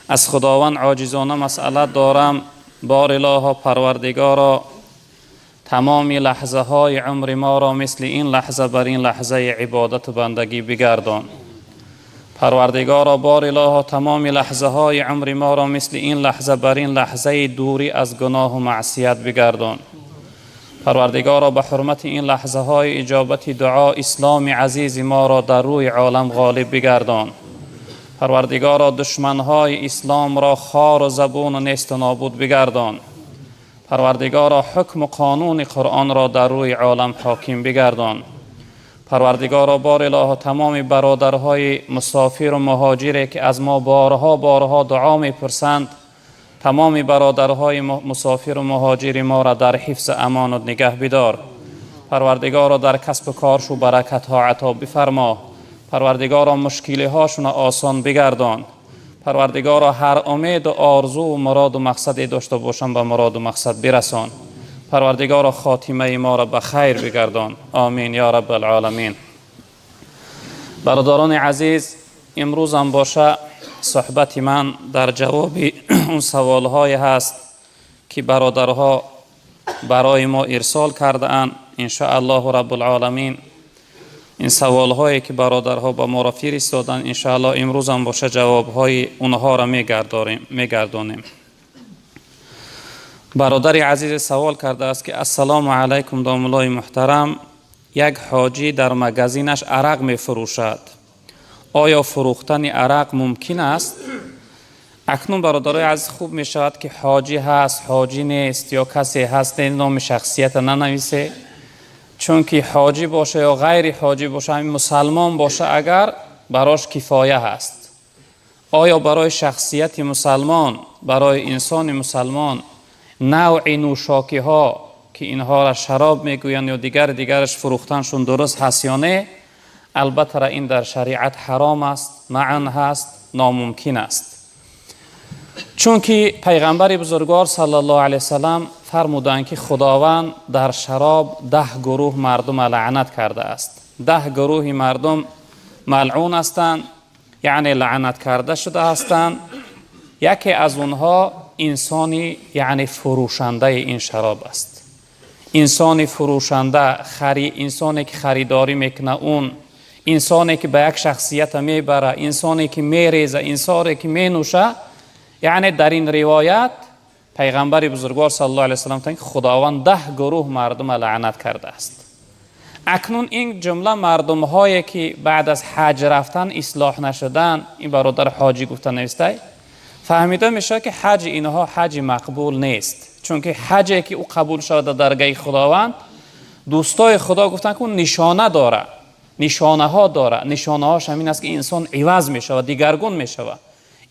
Аз Худованд оҷизона масъала дорам. Бор илоҳо, Парвардигоро, тамоми лаҳзаҳои умри моро мисли ин лаҳза бар ин лаҳзаи ибодату бандагӣ бигардон. Парвардигоро, бор илоҳо, тамоми лаҳзаҳои умри моро мисли ин лаҳза бар ин лаҳзаи дурӣ аз гуноҳу маъсият бигардон. Парвардигоро, ба ҳурмати ин лаҳзаҳои иҷобати дуо исломи азизи моро дар рӯи олам ғолиб бигардон. Парвардигоро, душманҳои исломро хору забуну несту нобуд бигардон. Парвардигоро, ҳукму қонуни Қуръонро дар рӯи олам ҳоким бигардон. Парвардигоро, бор илоҳо, тамоми бародарҳои мусофиру муҳоҷире ки аз мо борҳо борҳо дуо мепурсанд, тамоми бародарҳои мусофиру муҳоҷири моро дар ҳифзи амону нигаҳ бидор. Парвардигоро, дар касбу коршу баракатҳо ато бифармо. Парвардигоро, мушкилиҳошуно осон бигардон. Парвардигоро, ҳар умеду орзуву муроду мақсаде дошта бошам, ба муроду мақсад бирасон. Парвардигоро, хотимаи моро ба хайр бигардон. Омин ё раббалъоламин. Бародарони азиз, имрӯзам боша суҳбати ман дар ҷавоби он саволҳое ҳаст, ки бародарҳо барои мо ирсол кардаанд. Иншоаллоҳу раббулъоламин, ин саволҳое ки бародарҳо ба моро фиристоданд, иншоаллоҳ имрӯзам боша ҷавобҳои онҳоро мегардонем. Бародари азиз савол кардааст, ки ассалому алайкум, домуллои муҳтарам, як ҳоҷӣ дар магазинаш арақ мефурӯшад, оё фурӯхтани арақ мумкин аст? Акнун, бародарои азиз, хуб мешавад, ки ҳоҷӣ ҳаст, ҳоҷӣ нест ё касе ҳаст, номи шахсията нанависе, чунки ҳоҷӣ боша ё ғайри ҳоҷӣ боша, ҳамин мусалмон боша, агар барош кифоя ҳаст. Оё барои шахсияти мусалмон, барои инсони мусалмон навъи нӯшокиҳо, ки инҳоро шароб мегӯянд ё дигар дигараш, фурӯхтаншон дуруст ҳаст ё не? Албатта, ин дар шариат ҳаром аст, маън ҳаст, номумкин аст, чунки пайғамбари бузургвор саллаллоҳу алайҳи васалам фармуданд, ки Худованд дар шароб 10 гурӯҳ мардума лаънат кардааст. 10 гурӯҳи мардум малъун ҳастанд, яъне лаънат карда шуда ҳастанд. Яке аз онҳо инсони, яъне фурӯшандаи ин шароб аст. Инсони фурӯшанда, инсоне ки харидорӣ мекунад, он инсоне ки ба як шахсията мебара, инсоне ки мереза, инсоне ки менӯша. Яъне дар ин ривоят пайғамбари бузургвор саллаллоҳу алайҳи васалам гуфтанд, ки Худованд 10 гурӯҳ мардума лаънат кардааст. Акнун ин ҷумла мардумҳое ки баъд аз ҳаҷ рафтан ислоҳ нашуданд, ин бародар ҳоҷӣ гуфта навистай, фаҳмида мешавад, ки ҳаҷи инҳо ҳаҷи мақбул нест, чунки ҳаҷе ки ӯ қабул шавад дар даргаҳи Худованд, дӯстои Худо гуфтанд, ки ӯ нишона дора, нишонаҳо дора. Нишонаҳош ҳамин аст, ки инсон иваз мешавад, дигаргун мешавад,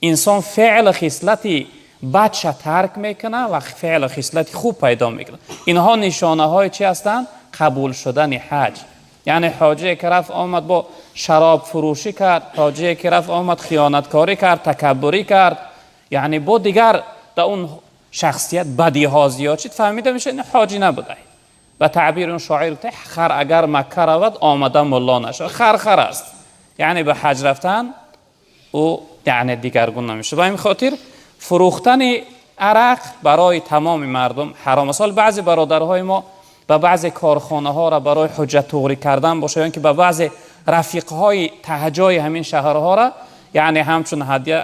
инсон феълу хислати бадша тарк мекунад ва феълу хислати хуб пайдо мекунад. Инҳо нишонаҳои чӣ ҳастанд? Қабул шудани ҳаҷ. Яъне ҳоҷие ки рафт омад, бо шароб фурӯшӣ кард, ҳоҷие ки рафт омад, хиёнаткорӣ кард, такаббурӣ кард, яъне бо дигар дар он шахсият бадиҳо зиёд шуд, фаҳмида мешавад, ин ҳоҷӣ набуда. Ба таъбири он шоир гуфта, хар агар Макка равад, омада мулло нашавад. Хар хар аст, яъне ба ҳаҷ рафтан ӯ яъне дигаргун намешавад. Ба ҳамин хотир фурӯхтани арақ барои тамоми мардум ҳаром аст. Ҳол баъзе бародарҳои мо ба баъзе корхонаҳоро барои ҳуҷҷат туғрӣ кардан боша ё ин ки ба баъзе рафиқҳои таҳҷои ҳамин шаҳрҳоро, яъне ҳамчун ҳадя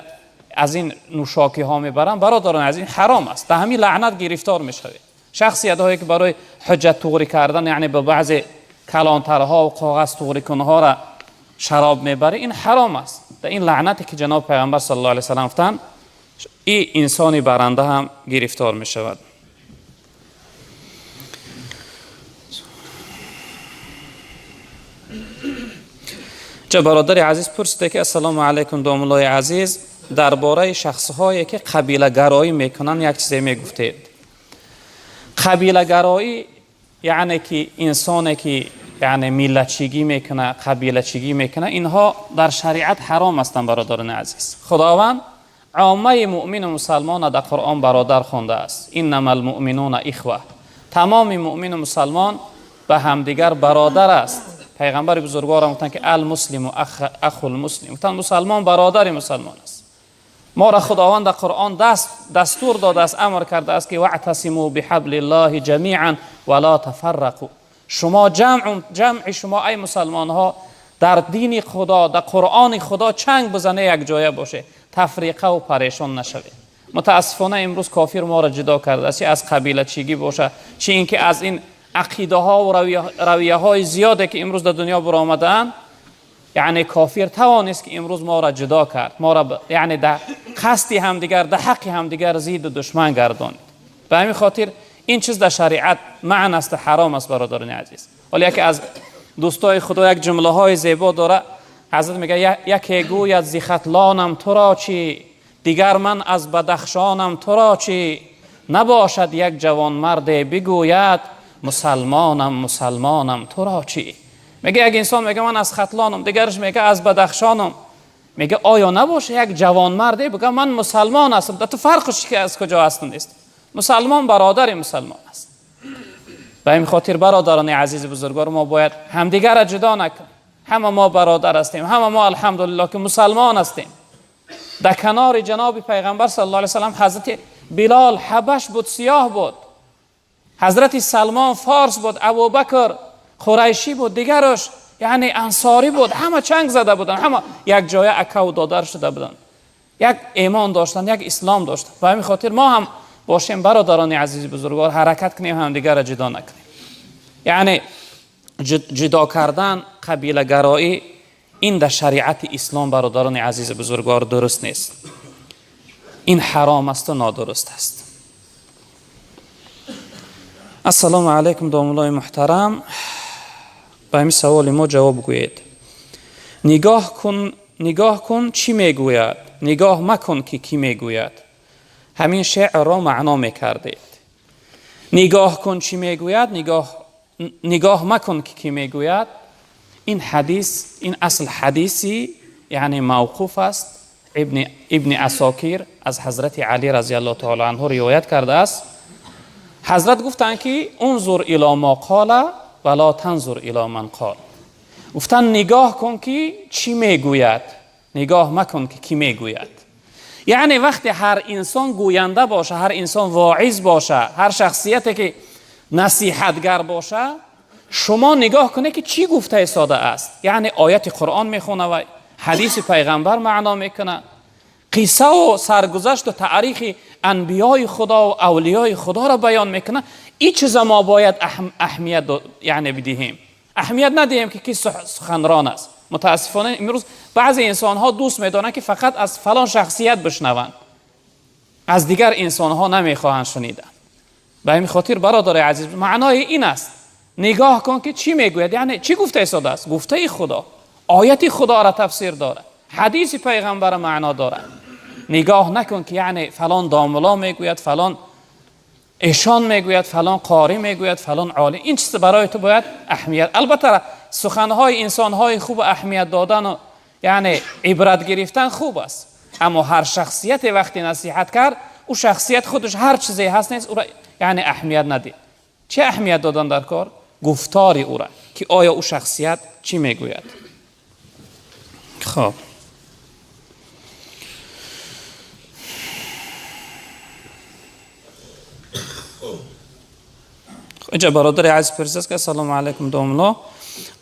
аз ин нӯшокиҳо мебаранд, бародарон, аз ин ҳаром аст, дар ҳамин лаънат гирифтор мешавед. Шахсиятҳое ки барои ҳуҷҷат туғрӣ кардан, яъне ба баъзе калонтарҳо ва коғаз туғрикунҳоро шароб мебарӣ, ин ҳаром аст. Дар ин лаънате ки ҷаноб пайғамбар саллаллоҳу алайҳи васаллам гуфтанд, ин инсони баранда ҳам гирифтор мешавад. Ча бародари азиз пурсида, ки ассалому алайкум, домуллои азиз, дар бораи шахсҳое ки қабилагароӣ мекунанд, як чизе мегуфтед. Қабилагароӣ, яъне ки инсоне ки яъне миллатчигӣ мекунад, қабилачигӣ мекунад, инҳо дар шариат ҳаром ҳастанд. Бародарони азиз, Худованд оммаи муъмину мусалмона дар Қуръон бародар хондааст: иннама алмуъминуна ихва. Тамоми муъмину мусалмон ба ҳамдигар бародар аст. Пайғамбари бузургворам гуфтанд, ки алмуслиму ахулмуслим, гуфтанд, мусалмон бародари мусалмон аст. Мо ра Худованд дар Қуръон дастур додааст, амр кардааст ки ваътасиму биҳаблиллаҳи ҷамиан ва ла тафаррақу. Шумо ҷамъи шумо ай мусалмонҳо дар дини Худо, дар Қуръони Худо чанг бизане, якҷоя бошед, тафриқа ва парешон нашавед. Мутаассифона имрӯз кофир моро ҷудо кардааст, чи аз қабилачигӣ боша, чи ин ки аз ин ақидаҳо ва равияҳои зиёде ки имрӯз дар дунё баромадаанд. Яъне кофир тавонист ки имрӯз моро ҷудо кард, моро яъне дар қасди ҳамдигар, дар ҳаққи ҳамдигар зидду душман гардонид. Ба ҳамин хотир ин чиз дар шариат маън аст, ҳаром аст, бародарони азиз. Ҳоло яке аз дӯстои Худо як ҷумлаҳои зебо дора. Ҳазрат мегӯяд: яке гӯяд зи Хатлонам, туро чӣ, дигар ман аз Бадахшонам, туро чӣ, набошад як ҷавонмарде бигӯяд мусалмонам, мусалмонам, туро чӣ. Мега як инсон мега ман аз Хатлонам, дигараш мега аз Бадахшонам. Мега оё набоша як ҷавонмарде бигӯяд ман мусалмон ҳастам, да ту фарқш ки аз куҷо ҳастам нест, мусалмон бародари мусалмон аст. Ба ин хотир бародарони азизи бузургвор, мо бояд ҳамдигарро ҷудо накунем. Ҳама мо бародар ҳастем, ҳама мо алҳамдулиллоҳ ки мусалмон ҳастем. Дар канори ҷаноби пайғамбар саллаллоҳу алайҳи васаллам ҳазрати Билол ҳабаш буд, сиёҳ буд, ҳазрати Салмон форс буд, Абубакр қурайшӣ буд, дигараш яъне ансорӣ буд. Ҳама чанг зада буданд, ҳама якҷоя акаву додар шуда буданд, як имон доштанд, як ислом доштанд. Ба ҳамин хотир мо ҳам бошем, бародарони азизи бузургвор, ҳаракат кунем ҳамдигарро ҷудо накунем. Яъне ҷудо кардан, қабилагароӣ, ин дар шариати ислом, бародарони азизи бузургвор, дуруст нест, ин ҳаром асту нодуруст аст. Ассалому алайкум, домуллои муҳтарам, ба ҳамин саволи мо ҷавоб гӯед. Нигоҳ кун, нигоҳ кун чӣ мегӯяд, нигоҳ макун ки кӣ мегӯяд. Ҳамин шеърро маъно мекардед. Нигоҳ кун чӣ мегӯяд, нигоҳ макун ки кӣ мегӯяд. Ин ҳадис, ин асл ҳадиси яъне мавқуф аст. Ибни Асокир аз ҳазрати Алӣ разияллоҳу таоло анҳу ривоят кардааст. Ҳазрат гуфтанд ки унзур ило мо қола ва ло танзур ило ман қол. Гуфтанд нигоҳ кун ки чӣ мегӯяд, нигоҳ макун ки кӣ мегӯяд. Яъне вақте ҳар инсон гӯянда боша, ҳар инсон воиз боша, ҳар шахсияте ки насиҳатгар боша, шумо нигоҳ кунед ки чӣ гуфта истодааст. Яъне ояти Қуръон мехона ва ҳадиси пайғамбар маъно мекунад, қиссаву саргузашту таърихи анбиёи Худо ва авлиёи Худоро баён мекунад. Ин чиза мо бояд аҳамият яъне бидиҳем, аҳамият надиҳем ки ки суханрон аст. Мутаассифона имрӯз баъзе инсонҳо дӯст медоранд ки фақат аз фалон шахсият бишнаванд, аз дигар инсонҳо намехоҳанд шунидан. Ба ҳамин хотир, бародари азиз, маънои ин аст: нигоҳ кун ки чӣ мегӯяд, яъне чӣ гуфта истодааст. Гуфтаи Худо, ояти Худоро тафсир дорад, ҳадиси пайғамбара маъно дорад. Нигоҳ накун ки яъне фалон домуло мегӯяд, фалон эшон мегӯяд, фалон қорӣ мегӯяд, фалон олим. Ин чиз барои ту бояд аҳамият. Албатта суханҳои инсонҳои хуб аҳамият додану яъне ибрат гирифтан хуб аст, аммо ҳар шахсияте вақте насиҳат кард, ӯ шахсият худаш ҳар чизе ҳаст нест, ӯра яъне аҳамият надид. Чӣ аҳамият додан дар кор? Гуфтори ӯра ки оё ӯ шахсият чӣ мегӯяд. Хоб, инҷа бародари азиз пурсидааст ки ассалому алайкум, домулло,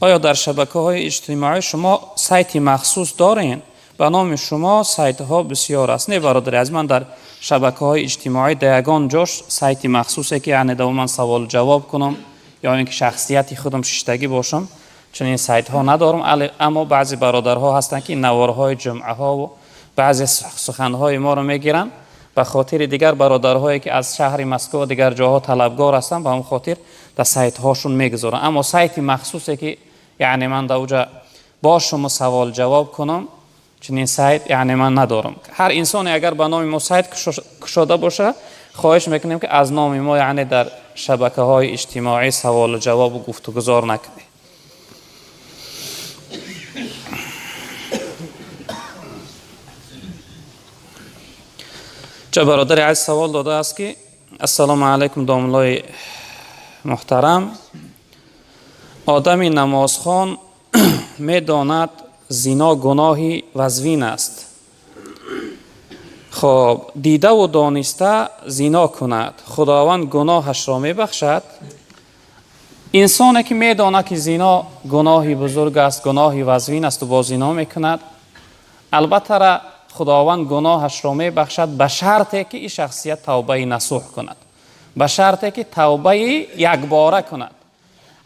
оё дар шабакаҳои иҷтимоӣ шумо сайти махсус доред? Ба номи шумо сайтҳо бисёр аст. Не, бародари азиз, ман дар шабакаҳои иҷтимоӣ дар ягон ҷош сайти махсусе ки яъне дар ман саволу ҷавоб кунам ё ин ки шахсияти худам шиштагӣ бошам, чунин сайтҳо надорам. Аммо баъзе бародарҳо ҳастанд ки наворҳои ҷумъаҳову баъзе суханҳои моро мегиранд, ба хотири дигар бародарҳое ки аз шаҳри Москва ва дигар ҷоҳо талабгор ҳастанд, ба он хотир дар сайтҳошон мегузоранд. Аммо сайти махсусе ки яъне ман дар уҷа бошуму савол ҷавоб кунам, чунин сайт яъне ман надорам. Ҳар инсоне агар ба номи мо сайт кушода боша, хоҳиш мекунем ки аз номи мо яъне дар шабакаҳои иҷтимоӣ саволу ҷавобу гуфтугузор накунед. Ча бародари азиз савол додааст ки ассалому алайкум, домуллои муҳтарам, одами намозхон медонад зино гуноҳи вазвин аст. Хоб, дидаву дониста зино кунад, Худованд гуноҳашро мебахшад? Инсоне ки медонад, ки зино гуноҳи бузург аст, гуноҳи вазвин асту бо зино мекунад, албатта, Худованд гуноҳашро мебахшад, ба шарте ки ин шахсият тавбаи насӯҳ кунад, ба шарте ки тавбаи якбора кунад.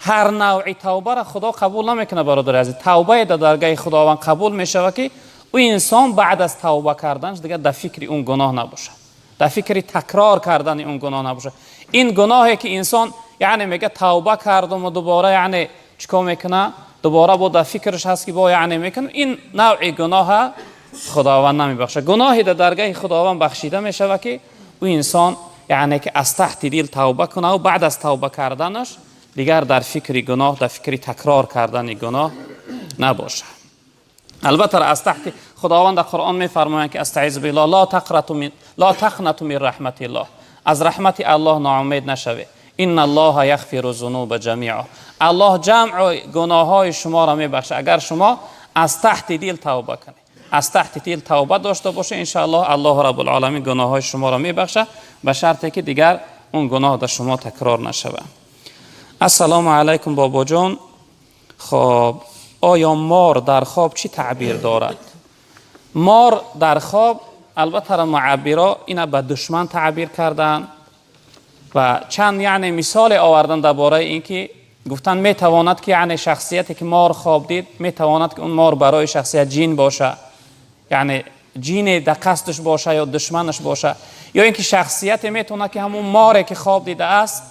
Ҳар навъи тавбаро Худо қабул намекунад, бародари азиз. Тавбае дар даргоҳи Худованд қабул мешавад, ки ӯ инсон баъд аз тавба карданаш дигар дар фикри он гуноҳ набошад, дар фикри такрор кардани он гуноҳ набошад. Ин гуноҳе ки инсон, яъне, мега тавба кардаму дубора, яъне, чикор мекунад, дубора бо дар фикраш ҳаст, ки бо, яъне, мекунад, ин навъи гуноҳа Худованд намебахшад. Гуноҳе дар даргоҳи Худованд бахшида мешавад, ки ӯ инсон, яъне, ки аз таҳти дил тавба кунад, баъд аз тавба карданаш дигар дар фикри гуноҳ, дар фикри такрор кардани гуноҳ набошад. Албатта, аз таҳти Худованд дар Қуръон мефармоянд, ки أستعيذ بالله: لا تقنطوا من رحمة الله, аз раҳмати Аллоҳ ноумед нашавед. إن الله يغفر الذنوب جميعا, Аллоҳ ҷамъи гуноҳҳои шуморо мебахшад, агар шумо аз таҳти дил тавба кунед, аз таҳти дил тавба дошта бошед. Иншааллоҳ, Аллоҳу Раббулъоламин гуноҳҳои шуморо мебахшад, ба шарте ки дигар он гуноҳ дар шумо такрор нашавад. Ассалому алайкум, бобоҷон. Хоб, оё мор дар хоб чӣ таъбир дорад? Мор дар хоб, албатта, муаббиро ина ба душман таъбир карданд ва чанд, яъне, мисоле овардан дар бораи ин ки гуфтан метавонад, ки, яъне, шахсияте ки мор хоб дид, метавонад, ки он мор барои шахсият ҷин боша, яъне ҷине дар қасдаш боша ё душманаш боша, ё ин ки шахсияте метавонад, ки ҳамон море ки хоб дидааст,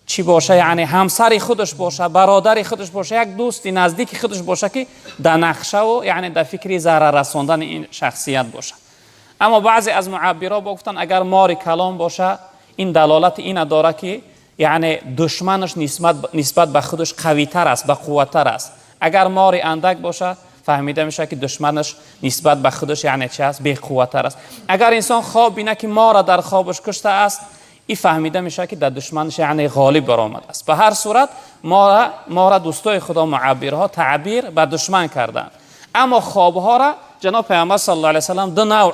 чӣ боша, яъне ҳамсари худаш боша, бародари худаш боша, як дӯсти наздики худаш боша, ки дар нақшаву, яъне, дар фикри зарар расондани ин шахсият боша. Аммо баъзе аз муаббиро бо гуфтанд, агар мори калон боша, ин далолати ина дорад, ки, яъне, душманаш нисбат ба худаш қавитар аст, бақувваттар аст. Агар мори андак боша, фаҳмида мешавад, ки душманаш нисбат ба худаш, яъне, чи аст, беқувваттар аст. Агар инсон хоб бина, ки мора дар хобаш кушта аст, и фаҳмида мешавад, ки дар душманаш, яъне, ғолиб баромадааст. Ба ҳар сурат, мора дӯстои Худо, муаббирҳо таъбир ба душман карданд. Аммо хобҳоро ҷаноб Паёмбар صلى الله عليه وسلم ду навъ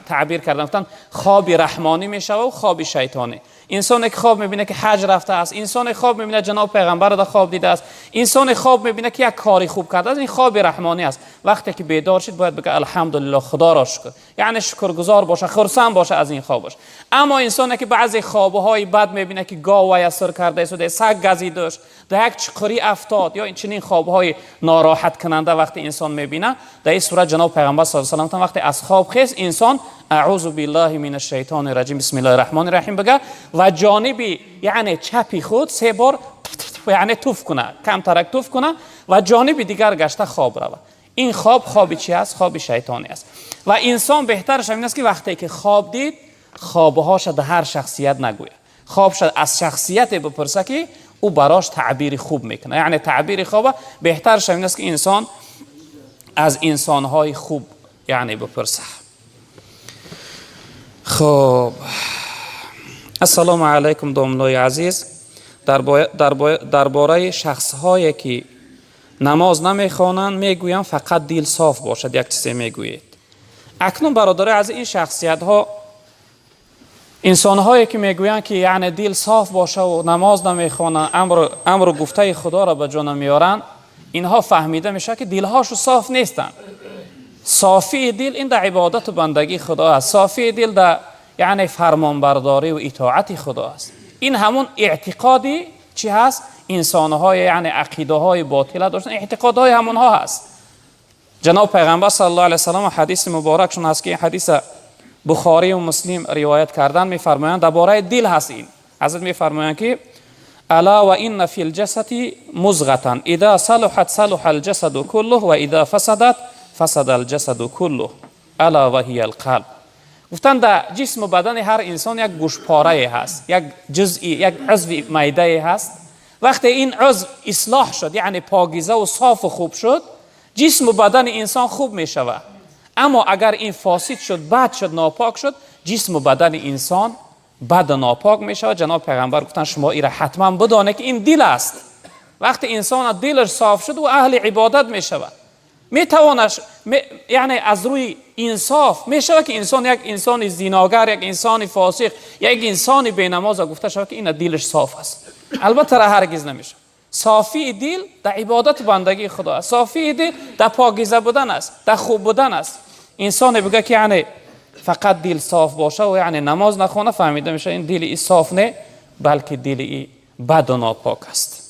таъбир карданд. Гуфтанд, хоби раҳмонӣ мешавад, хоби шайтонӣ. Инсоне ки хоб мебинад, ки ҳаҷ рафтааст, инсоне хоб мебинад, ҷаноб Пайғамбарро дар хоб дидааст, инсоне хоб мебинад, ки як кори хуб кардааст, ин хоби раҳмонӣ аст. Вақте ки бедор шид, бояд бигӯяд: «Алҳамдулиллоҳ, Худоро шукр», яъне шукргузор боша, хурсанд боша аз ин хобаш. Аммо инсоне ки баъзе хобҳои бад мебинад, ки гов ваясур карда истода, саг газидаш, дар як чуқурӣ афтод ё чунин хобҳои нороҳаткунанда вақте инсон мебинад, дар ин сурат ҷаноб Пайғамбар صلى الله عليه وسلم, вақте аз хоб хест, инсон أعوذ بالله من الشيطان الرجيم، بسم الله الرحمن الرحيم бага ва ҷониби, яъне, чапи худ се бор, яъне, туф кунад, камтарак туф кунад ва ҷониби дигар гашта хоб равад. Ин хоб хоби чи аст? Хоби шайтонӣ аст. Ва инсон беҳтараш ҳамин аст, ки вақте ки хоб дид, хобҳоша да ҳар шахсият нагӯяд, хобша аз шахсияте бипурса, ки ӯ барош таъбири хуб мекунад, яъне таъбири хоба. Беҳтараш ҳамин аст, ки инсон аз инсонҳои хуб, яъне, бипурса. Хоб, ассалому алайкум, домлои азиз. Дар бораи шахсҳое ки намоз намехонанд, мегӯянд фақат дил соф бошад, як чизе мегӯед? Акнун, бародарои азиз, ин шахсиятҳо, инсонҳое ки мегӯянд, ки, яъне, дил соф бошаву намоз намехонанд, амру гуфтаи Худоро ба ҷо намеоранд, инҳо фаҳмида мешавад, ки дилҳошу соф нестанд. Софии дил ин дар ибодату бандагии Худо аст, софии дил дар, яъне, фармонбардорӣ ва итоати Худо аст. Ин ҳамун эътиқоди чӣ ҳаст? Инсонҳои, яъне, ақидаҳои ботила доштан, эътиқодҳои ҳамонҳо ҳаст. Ҷаноб Пайғамбар صلى الله عليه وسلم ҳадиси муборакшон ҳаст, ки ин ҳадиса Бухорию Муслим ривоят кардан, мефармоянд, дар бораи дил ҳаст ин. Ҳазрат мефармоянд, ки ألا وإن في الجسد مضغة إذا صلحت صلح الجسد كله وإذا فسدت فسد الجسد كله ألا وهي القلب. Гуфтанд, дар ҷисму бадани ҳар инсон як гӯшпорае ҳаст, як ҷузъи, як узви майдае ҳаст. Вақте ин узв ислоҳ шуд, яъне покизаву софу хуб шуд, ҷисму бадани инсон хуб мешавад. Аммо агар ин фосид шуд, бад шуд, нопок шуд, ҷисму бадани инсон баду нопок мешавад. Ҷаноб Пайғамбар гуфтанд, шумо ира ҳатман бидонед, ки ин дил аст. Вақте инсона дилаш соф шуд, ӯ аҳли ибодат мешавад. Метавонаш, яъне аз рӯи инсоф мешавад, ки инсон, як инсони зиногар, як инсони фосиқ, як инсони бенамоза гуфта шавад, ки ина дилаш соф аст? Албатта, ҳаргиз намешавад. Софии дил дар ибодату бандагии худо аст, софии дил дар покиза будан аст, дар хуб будан аст. Инсоне бигӯяд, ки яъне фақат дил соф боша ва яъне намоз нахона, фаҳмида мешавад, ин дили и соф не, балки дили и баду нопок аст.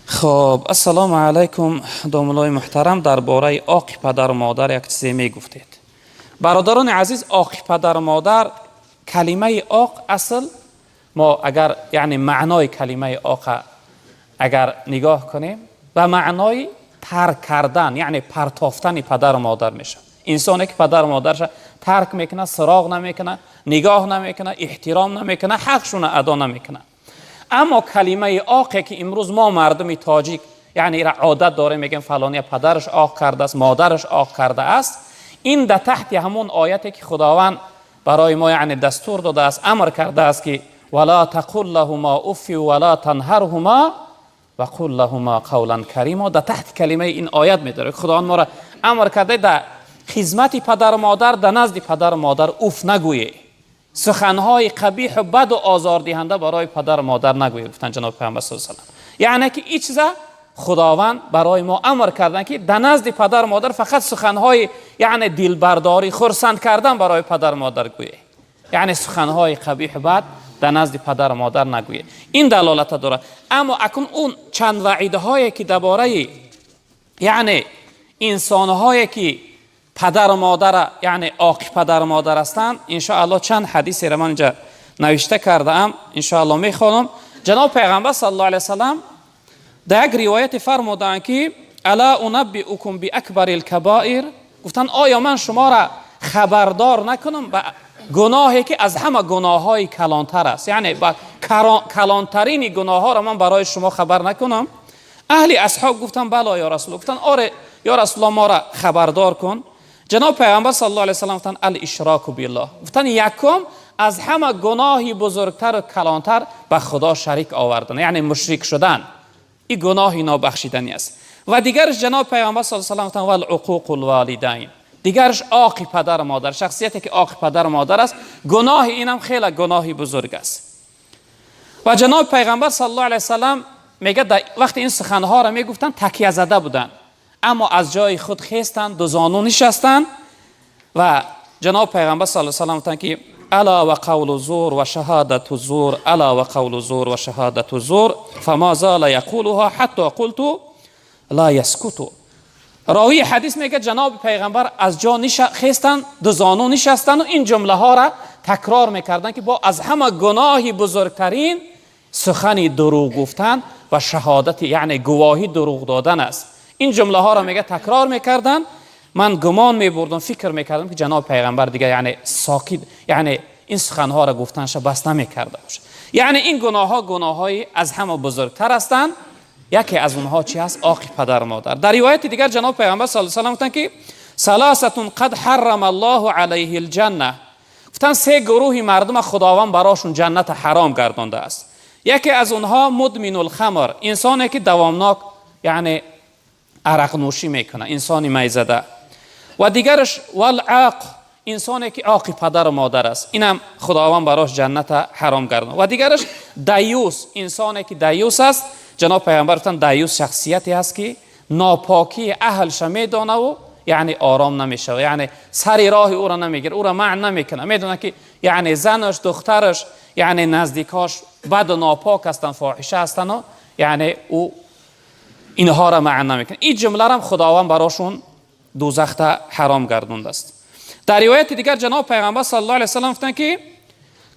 Хоб, ассалому алайкум, домулои муҳтарам, дар бораи оқи падару модар як чизе мегуфтед. Бародарони азиз, оқи падару модар, калимаи оқ асл мо агар, яъне маънои калимаи оқа агар нигоҳ кунем, ба маънои тарк кардан, яъне партофтани падару модар мешавад. Инсоне ки падару модарша тарк мекунад, суроғ намекунад, нигоҳ намекунад, эҳтиром намекунад, ҳақшуна адо намекунад. Аммо калимаи оқе ки имрӯз мо мардуми тоҷик, яъне ира одат дорем, мегӯем фалония падараш оқ кардааст, модараш оқ кардааст, ин дар таҳти ҳамон ояте ки Худованд барои мо, яъне дастур додааст, амр кардааст, ки ولا تقل لهما أف ولا تنهرهما وقل لهما قولا كريما, дар таҳти калимаи ин оят медорад. Худованд моро амр карда, дар хизмати падару модар, дар назди падару модар уф нагӯе, суханҳои қабиҳу баду озордиҳанда барои падару модар нагӯе, гуфтан ҷаноби Пайғамбар с салам. Яъне ки ин чиза Худованд барои мо амр кардан, ки дар назди падару модар фақат суханҳои, яъне дилбардорӣ, хурсанд кардан барои падару модар гӯе, яъне суханҳои қабиҳу бад дар назди падару модар нагӯе. Ин далолата дорад. Аммо акун он чанд ваъидҳое ки дар бораи, яъне инсонҳое ки падару модара, яъне оқи падару модар ҳастанд, иншоалло чанд ҳадисеро ман инҷа навишта кардаам, иншоалло мехонам. Ҷаноб Пайғамбар саллаллоҳу алайҳи васалам дар як ривояте фармудаанд, ки ألا أنبئكم بأكبر الكبائر. Гуфтанд, оё ман шуморо хабардор накунам ба гуноҳе ки аз ҳама гуноҳҳои калонтар аст? Яъне ба калонтарини гуноҳҳоро ман барои шумо хабар накунам? Аҳли асҳоб гуфтанд: بلى يا رسول. Гуфтанд: оре, ё Расулулло, моро хабардор кун. Ҷаноб Пайғамбар саллаллоҳу алайҳи васаллам гуфтанд: الإشراك بالله. Гуфтанд, якум аз ҳама гуноҳи бузургтару калонтар ба Худо шарик овардан, яъне мушрик шудан, ин гуноҳи нобахшиданӣ аст. Ва дигараш, ҷаноб Пайғамбар саллаллоҳу алайҳи васаллам гуфтанд: والعقوق الوالدين. Дигараш оқи падару модар, шахсияте ки оқи падару модар аст, гуноҳи инам хеле гуноҳи бузург аст. Ва ҷаноби Пайғамбар саллаллоҳу алайҳи васаллам мегӯяд, вақте ин суханҳоро мегуфтанд, такя зада буданд, аммо аз ҷои худ хестанд, дузону нишастанд ва ҷаноби Пайғамбар саллаллоҳу алайҳи васаллам гуфтанд, ки ألا وقول الزور وشهادة الزور، ألا وقول الزور وشهادة الزور، فما زال يقولها حتى قلت لا يسكت. Ровии ҳадис мегӯяд, ҷаноби Пайғамбар аз ҷо хестанд, дузону нишастанду ин ҷумлаҳоро такрор мекарданд, ки бо аз ҳама гуноҳи бузургтарин сухани дурӯғ гуфтан ва шаҳодати, яъне гувоҳӣ дурӯғ додан аст. Ин ҷумлаҳоро, мега, такрор мекарданд. Ман гумон мебурдам, фикр мекардам, ки ҷаноби Пайғамбар дига, яъне сокит, яъне ин суханҳоро гуфтанша бас намекарда бошад. Яъне ин гуноҳҳо гуноҳҳои аз ҳама бузургтар ҳастанд. Яке аз онҳо чи аст? Оқи падару модар. Дар ривояти дигар ҷаноби Пайғамбар с салам гуфтанд, ки ثلاثة قد حرم الله عليه الجنة. Гуфтанд, се гурӯҳи мардума Худованд барошон ҷанната ҳаром гардондааст. Яке аз онҳо مدمن الخمر, инсоне ки давомнок, яъне арақнӯшӣ мекунад, инсони майзада. Ва дигараш والعاق, инсоне ки оқи падару модар аст, инам Худованд барош ҷанната ҳаром гардонд. Ва дигараш даюс, инсоне ки даюс аст. Ҷаноб Пайғамбар гуфтанд, даюс шахсияте аст, ки нопокии аҳлша медонаву, яъне ором намешавад, яъне сари роҳи ӯро намегирад, ӯро манъ намекунад. Медонад, ки яъне занаш, духтараш, яъне наздикош баду нопок ҳастанд, фоҳиша ҳастанду, яъне ӯ инҳоро манъ намекунад. Ин ҷумларам Худованд барошон дӯзахта ҳаром гардондааст. Дар ривояти дигар ҷаноб Пайғамбар саллаллоҳу алайҳи васаллам гуфтанд, ки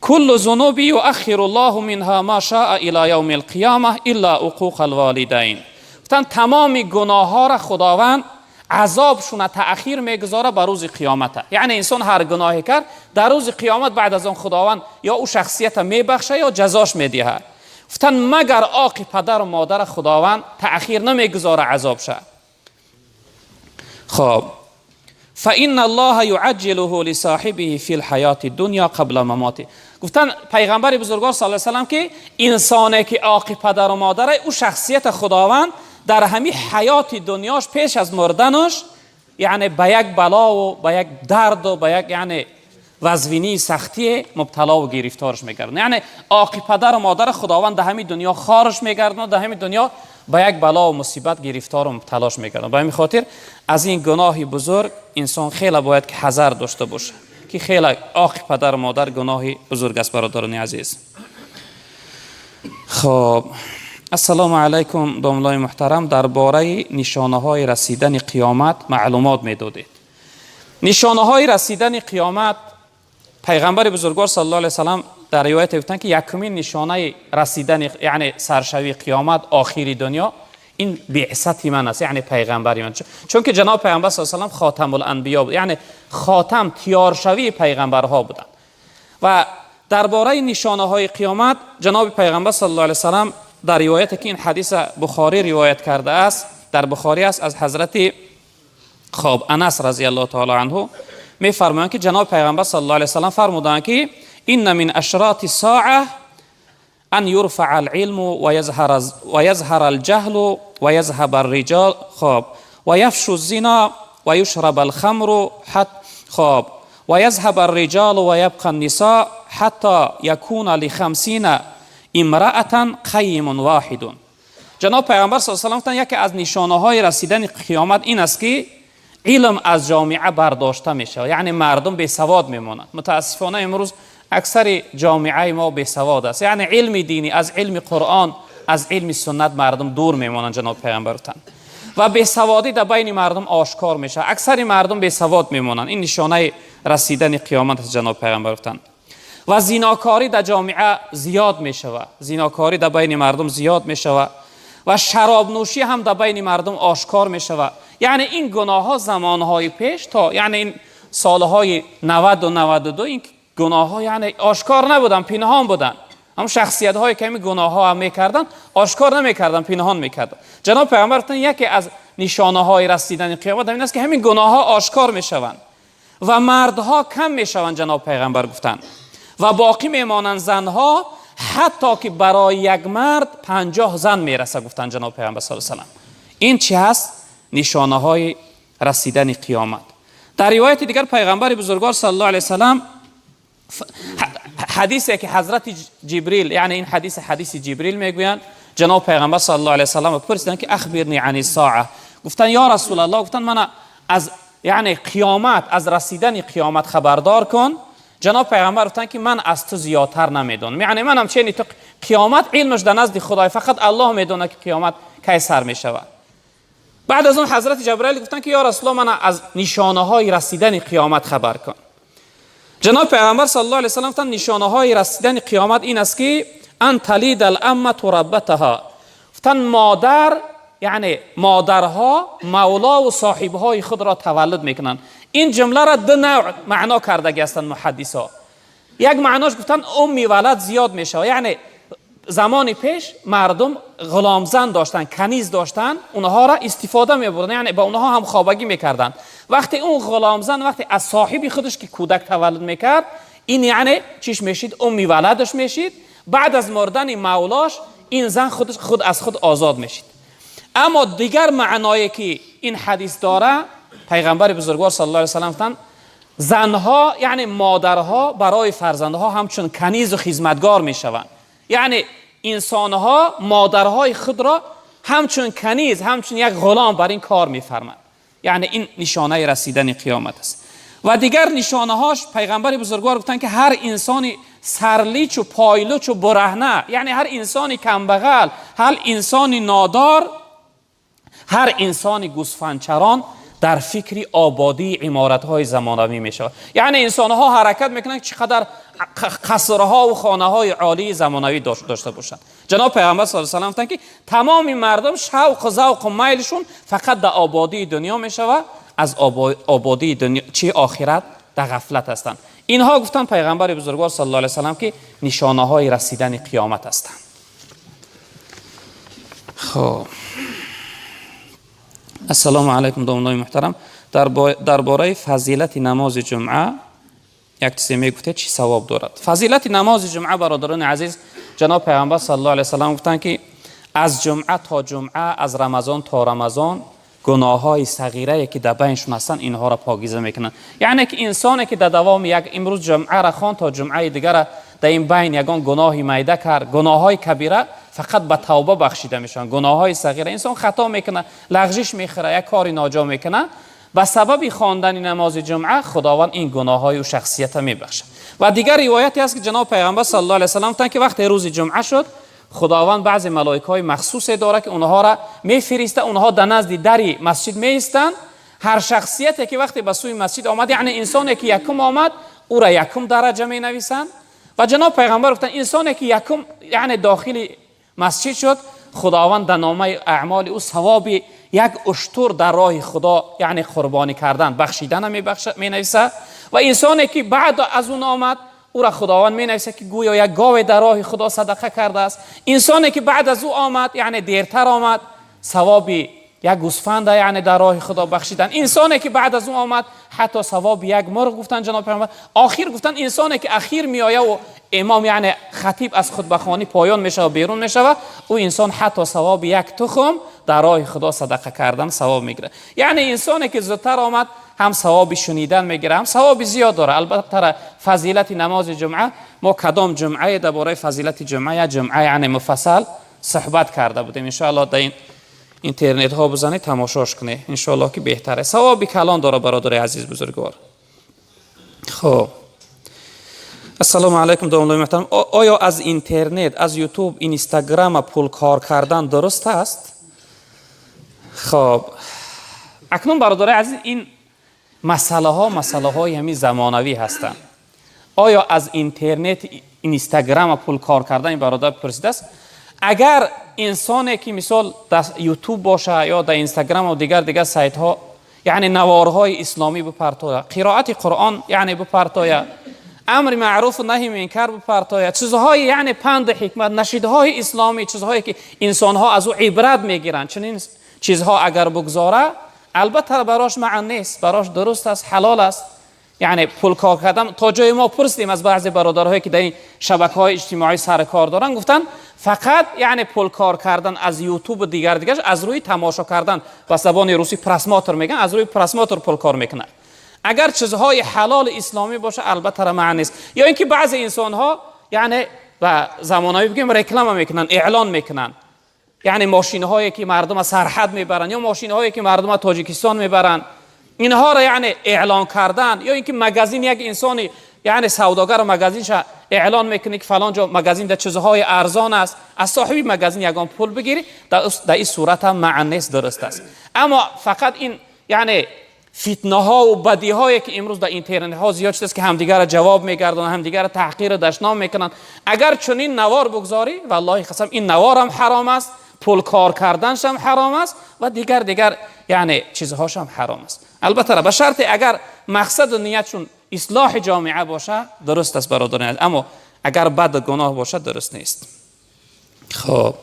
كل الذنوب يؤخر الله منها ما شاء إلى يوم القيامة إلا عقوق الوالدين. Гуфтанд, тамоми гуноҳҳоро Худованд азобшуна таъхир мегузора ба рӯзи қиёмата. Яъне инсон ҳар гуноҳе кард, дар рӯзи қиёмат баъд аз он Худованд ё ӯ шахсията мебахша, ё ҷазош медиҳад. Гуфтанд, магар оқи падару модара Худованд таъхир намегузора азобша. Хоб, فإن الله يعجله لصاحبه في الحياة الدنيا قبل مماته. Гуфтанд Пайғамбари бузургвор с салам, ки инсоне ки оқи падару модаре, ӯ шахсияти Худованд дар ҳамин ҳаёти дунёш пеш аз мурданаш, яъне ба як балову ба як дарду ба як, яъне, вазвинии сахтие мубталову гирифторш мегардонад. Яъне оқи падару модари Худованд дар ҳамин дунё хорш мегардонад, дар ҳамин дунё ба як балову мусибат гирифтору мубталош мегардонад. Ба ҳамин хотир аз ин гуноҳи бузург инсон хеле бояд ки ҳазар дошта бошад, ки хеле оқи падару модар гуноҳи бузург аст, бародарони азиз. Хоб, ассалому алайкум, домлои муҳтарам, дар бораи нишонаҳои расидани қиёмат маълумот медодед. Нишонаҳои расидани қиёмат, пайғамбари бузургвор саллаллоҳу алайҳи васаллам дар ривояте гуфтанд, ки якумин нишонаи расидани, яъне саршавии қиёмат, охири дунё, ин биъсати ман аст, яъне пайғамбари ман, чунки ҷаноби пайғамбар саллаллоҳу алайҳи васаллам хотамуланбиё буд, яъне хотам, тиёршавии пайғамбарҳо буданд. Ва дар бораи нишонаҳои қиёмат ҷаноби пайғамбар саллаллоҳу алайҳи васаллам дар ривояте, ки ин ҳадиса Бухорӣ ривоят кардааст, дар Бухорӣ аст, аз ҳазрати, хоб, Анас разиаллоҳу таала анҳу мефармоянд, ки ҷаноби пайғамбар саллаллоҳу алайҳи васаллам фармуданд, ки инна мин ашроти соа ан юрфаа алилму ва язҳара алҷаҳлу ва язҳаба арриҷол, хоб, ва яфшу зино ва юшраба алхамру, хоб, ва язҳаба арриҷолу ва ябқа аннисо ҳатто якуна лихамсина имраатан қайимун воҳидун. Ҷаноб пайғамбар саллаллоҳу алайҳи васаллам гуфтанд, яке аз нишонаҳои расидани қиёмат ин аст, ки илм аз ҷомеа бардошта мешавад, яъне мардум бесавод мемонанд. Мутаассифона, имрӯз аксари ҷомеаи мо бесавод аст, яъне илми динӣ, аз илми Қуръон, аз илми суннат мардум дур мемонанд, ҷаноб пайғамбар гуфтанд. Ва бесаводӣ дар байни мардум ошкор мешавад, аксари мардум бесавод мемонанд. Ин нишонаи расидани қиёмат аст, ҷаноб пайғамбар гуфтанд. Ва зинокорӣ дар ҷомеа зиёд мешавад, зинокорӣ дар байни мардум зиёд мешавад ва шаробнӯшӣ ҳам дар байни мардум ошкор мешавад. Яъне ин гуноҳҳо замонҳои пеш, то, яъне, ин солҳои 90-92, ин гуноҳҳо, яъне, ошкор набуданд, пинҳон буданд. Ҳамон шахсиятҳое ки ҳамин гуноҳҳо ҳам мекарданд, ошкор намекарданд, пинҳон мекарданд. Ҷаноб пайғамбар гуфтанд, яке аз нишонаҳои расидани қиёмат ҳамин аст, ки ҳамин гуноҳҳо ошкор мешаванд ва мардҳо кам мешаванд, ҷаноб пайғамбар гуфтанд, ва боқӣ мемонанд занҳо, ҳатто ки барои як мард 50 зан мераса, гуфтанд ҷаноб пайғамбар саллаллоҳу алайҳи васаллам. Ин чӣ ҳаст? Нишонаҳои расидани қиёмат. Дар ривояти дигар пайғамбари бузургвор саллаллоҳу алайҳи васаллам, ҳадисе ки ҳазрати Ҷибрил, яъне ин ҳадис ҳадиси Ҷибрил мегӯянд, ҷаноб пайғамбар саллаллоҳу алайҳи васаллам пурсиданд, ки ахбирни ани соа. Гуфтанд: ё Расулаллоҳ, гуфтанд, мана аз, яъне, қиёмат, аз расидани қиёмат хабардор кун. Ҷаноб пайғамбар гуфтанд, ки ман аз ту зиёдтар намедонам, яъне манам чени ту, қиёмат илмаш дар назди Худой, фақат Аллоҳ медонад, ки қиёмат кай сар мешавад. Баъд аз он ҳазрати Ҷабраил гуфтанд, ки ё Расулаллоҳ, мана аз нишонаҳои расидани қиёмат хабар кун. Ҷаноб пайғамбар саллаллоҳу алайҳи васаллам гуфтанд, нишонаҳои расидани қиёмат ин аст, ки ан талида аламату раббатаҳа. Гуфтанд, модар, яъне модарҳо мавлову соҳибҳои худро таваллуд мекунанд. Ин ҷумларо ду навъ маъно кардаги ҳастанд муҳаддисо. Як маънош, гуфтанд, умми валад зиёд мешавад, яъне замони пеш мардум ғуломзан доштанд, каниз доштанд, онҳоро истифода мебурданд, яъне ба онҳо ҳам хобагӣ мекарданд. Вақте он ғуломзан, вақте аз соҳиби худаш ки кӯдак таваллуд мекард, ин, яъне, чиш мешид? Умми валадаш мешид. Баъд аз мурдани мавлош ин зан худ аз худ озод мешид. Аммо дигар маъное ки ин ҳадис дора, пайғамбари бузургвор саллаллоҳу алайҳи васаллам гуфтанд, занҳо, яъне модарҳо барои фарзандҳо ҳамчун канизу хизматгор мешаванд, яъне инсонҳо модарҳои худро ҳамчун каниз, ҳамчун як ғулом бар ин кор мефарманд. Яъне ин нишонаи расидани қиёмат аст. Ва дигар нишонаҳош, пайғамбари бузургвор гуфтанд, ки ҳар инсони сарличу пойлучу бураҳна, яъне ҳар инсони камбағал, ҳар инсони нодор, ҳар инсони гӯсфандчарон дар фикри ободии иморатҳои замонавӣ мешавад. Яъне инсонҳо ҳаракат мекунанд, чӣ қадар қасрҳову хонаҳои олии замонавӣ дошта бошанд. Ҷаноб пайғамбар саллаллоҳу алайҳи васаллам гуфтанд, ки тамоми мардум шавқу завқу майлшон фақат дар ободии дунё мешавад, аз ободии дунё чи охират дар ғафлат ҳастанд. Инҳо, гуфтанд пайғамбари бузургвор саллаллоҳу алайҳи васаллам, ки нишонаҳои расидани қиёмат ҳастанд. Хоб, ассалому алайкум, домонои муҳтарам, дар бораи фазилати намози ҷумъа як чизе мегуфтед, чӣ савоб дорад фазилати намози ҷумъа? Бародарони азиз, ҷаноб пайғамбар саллаллоҳу алайҳи васаллам гуфтанд, ки Аз ҷумъа то ҷумъа, аз Рамазон то Рамазон гуноҳҳои сағирае, ки дар байншон ҳастанд, инҳоро покиза мекунанд. Яъне ки инсоне, ки дар давоми як имрӯз ҷумъаро хон то ҷумъаи дигара, дар ин байн ягон гуноҳи майда кард, гуноҳҳои кабира фақат ба тавба бахшида мешаванд. Гуноҳҳои сағира, инсон хато мекунад, лағжиш мехӯрад, як кори ноҷо мекунад, ба сабаби хондани намози ҷумъа Худованд ин гуноҳҳои ӯ шахсията мебахшад. Ва дигар ривояте аст, ки ҷаноб Пайғамбар саллаллоҳу алайҳи васаллам гуфтанд, ки вақте рӯзи ҷумъа шуд, Худованд баъзе малоикаҳои махсусе дорад, ки онҳоро мефириста. Онҳо дар назди дари масҷид меистанд. Ҳар шахсияте, ки вақте ба сӯи масҷид омад, яъне инсоне, ки якум омад, ӯра якум дараҷа менависанд. Ва ҷаноб Пайғамбар гуфтанд, инсоне, ки якум, яъне, дохили масҷид шуд, Худованд дар номаи аъмоли ӯ савоби як уштур дар роҳи Худо, яъне қурбонӣ кардан, бахшидана менависад. Ва инсоне, ки баъд аз он омад, ӯра Худованд менависад, ки гӯё як гове дар роҳи Худо садақа кардааст. Инсоне, ки баъд аз ӯ омад, яъне дертар омад, савоби як гӯсфанда, яъне, дар роҳи Худо бахшидан. Инсоне, ки баъд аз ӯ омад, ҳатто савоби як мурғ, гуфтанд ҷаноб Пайғамбар. Охир гуфтанд, инсоне, ки ахир меояд, имом, яъне хатиб, аз хутбахонӣ поён мешава, берун мешава, ӯ инсон ҳатто савоби як тухм дар роҳи Худо садақа кардан савоб мегирад. Яъне инсоне, ки зудтар омад, ҳам савоби шунидан мегирад, ҳам савоби зиёд дорад. Албатта, фазилати намози ҷумъа, мо кадом ҷумъае дар бораи фазилати ҷумъа, як ҷумъа, яъне, муфассал суҳбат карда будем. Иншоалло, дар ин интернетҳо бизанед, тамошош кунед, иншоалло, ки беҳтаре, савоби калон дора, бародари азиз, бузургвор. Хоб, ассалому алайкум, домуллои муҳтарам. Оё аз интернет, аз Ютуб, Инстаграма пул кор кардан дуруст аст? Хоб, акнун, бародари азиз, ин масъалаҳо масъалаҳои ҳамин замонавӣ ҳастанд. Оё аз интернет, Инстаграма пул кор кардан, ин бародар пурсидааст. Агар инсоне, ки мисол дар Ютуб боша ё дар Инстаграм дигар дигар сайтҳо, яъне, наворҳои исломӣ бипартоя, қироати Қуръон, яъне, бипартоя, амри маъруфу наҳи мункар бипартоя, чизҳои, яъне, панду ҳикмат, нашидҳои исломӣ, чизҳое, ки инсонҳо аз ӯ ибрат мегиранд, чунин чизҳо агар бигзора, албатта, барош манъ нест, барош дуруст аст, ҳалол аст, яъне, пул кор кардан. То ҷое мо пурсидем аз баъзе бародарҳое, ки дар ин шабакаҳои иҷтимоӣ сари кор доранд, гуфтанд, фақат, яъне, пул кор кардан аз Ютубу дигар дигараш аз рӯи тамошо кардан, ба забони русӣ просмотр мегӯянд, аз рӯи просмотр пул кор мекунад. Агар чизҳои ҳалоли исломӣ боша, албатта, манъ нест. Ё ин ки баъзе инсонҳо, яъне, ба замонавӣ бигӯем, реклама мекунанд, эълон мекунанд, яъне мошинҳое, ки мардума сарҳад мебаранд, ё мошинҳое, ки мардума Тоҷикистон мебаранд, инҳоро, яъне, эълон кардан, ё ин ки магазин, як инсони, яъне, савдогар магазинша эълон мекунӣ, ки фалон ҷо магазин дар чизҳои арзон аст, аз соҳиби магазин ягон пул бигирӣ, дар ин сурат ҳам манъ нест, дуруст аст. Аммо фақат ин, яъне, фитнаҳову бадиҳое, ки имрӯз дар интернетҳо зиёд шудааст, ки ҳамдигарро ҷавоб мегардонанд, ҳамдигарро таҳқиру дашном мекунанд, агар чунин навор бигзорӣ, валлоҳи қасам, ин наворам ҳаром аст, пул кор карданшам ҳаром аст ва дигар дигар, яъне, чизҳошам ҳаром аст. Албатта, ба шарте, агар мақсаду ниятшун ислоҳи ҷомеа боша, дуруст аст, бародари, аммо агар бад гуноҳ бошад, дуруст нест. Хоб,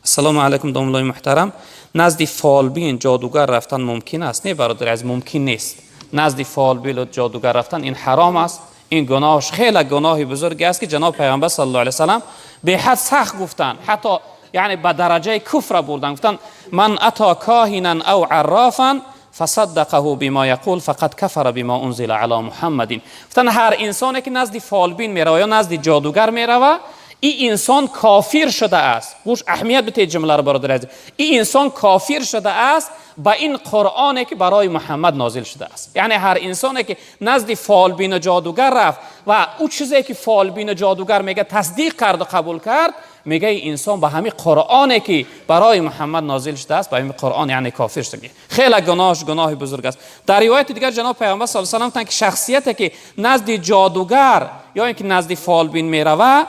ассалому алайкум, домуллои муҳтарам. Назди фолбин, ҷодугар рафтан мумкин аст? Не, бародари азиз, мумкин нест. Назди фолбину ҷодугар рафтан, ин ҳаром аст. Ин гуноҳш хеле гуноҳи бузурге аст, ки ҷаноб Пайғамбар саллаллоҳу алайҳи васаллам беҳад сахт гуфтанд, ҳатто, яъне, ба дараҷаи куфра бурдан. Гуфтанд: من أتى كاهنا أو عرافا فصدقه بما يقول فقد كفر بما أنزل على محمد. Гуфтанд, ҳар инсоне, ки назди фолбин мерава ё назди ҷодугар мерава, ин инсон кофир шудааст. Гӯш, аҳамият битед ҷумларо, бародари азиз. Ин инсон кофир шудааст ба ин Қуръоне, ки барои Муҳаммад нозил шудааст. Яъне ҳар инсоне, ки назди фолбину ҷодугар рафт ва ӯ чизе, ки фолбину ҷодугар мега, тасдиқ карду қабул кард, мега, ин инсон ба ҳамин Қуръоне, ки барои Муҳаммад нозил шудааст, ба ҳамин Қуръон, яъне, кофир шуда. Хеле гуноҳш гуноҳи бузург аст. Дар ривояти дигар ҷаноб Пайғамбар саллаллоҳу алайҳи васаллам гуфтанд, ки шахсияте, ки назди ҷодугар ё ин ки назди фолбин мерава,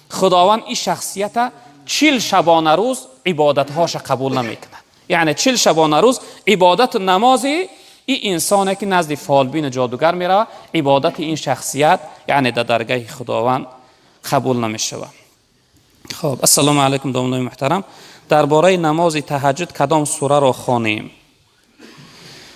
Худованд ин шахсията 40 шабона рӯз ибодатҳоша қабул намекунад. Яъне 40 шабона рӯз ибодату намози ин инсоне, ки назди фолбину ҷодугар мерава, ибодати ин шахсият, яъне, дар даргаҳи Худованд қабул намешавад. Хоб, ассалому алайкум, домуллои муҳтарам. Дар бораи намози таҳаҷҷуд кадом сураро хонем?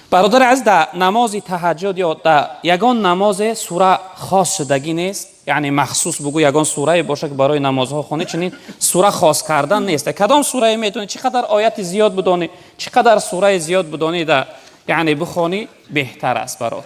Бародари азиз, дар намози таҳаҷҷуд ё дар ягон намозе сура хос шудагӣ нест. Яъне махсус бугӯ, ягон сурае боша, ки барои намозҳо хонӣ, чунин сура хос кардан нест. Кадом сурае метавонӣ, чӣ қадар ояти зиёд бидонӣ, чӣ қадар сураи зиёд бидонӣ да, яъне бихонӣ, беҳтар аст барот.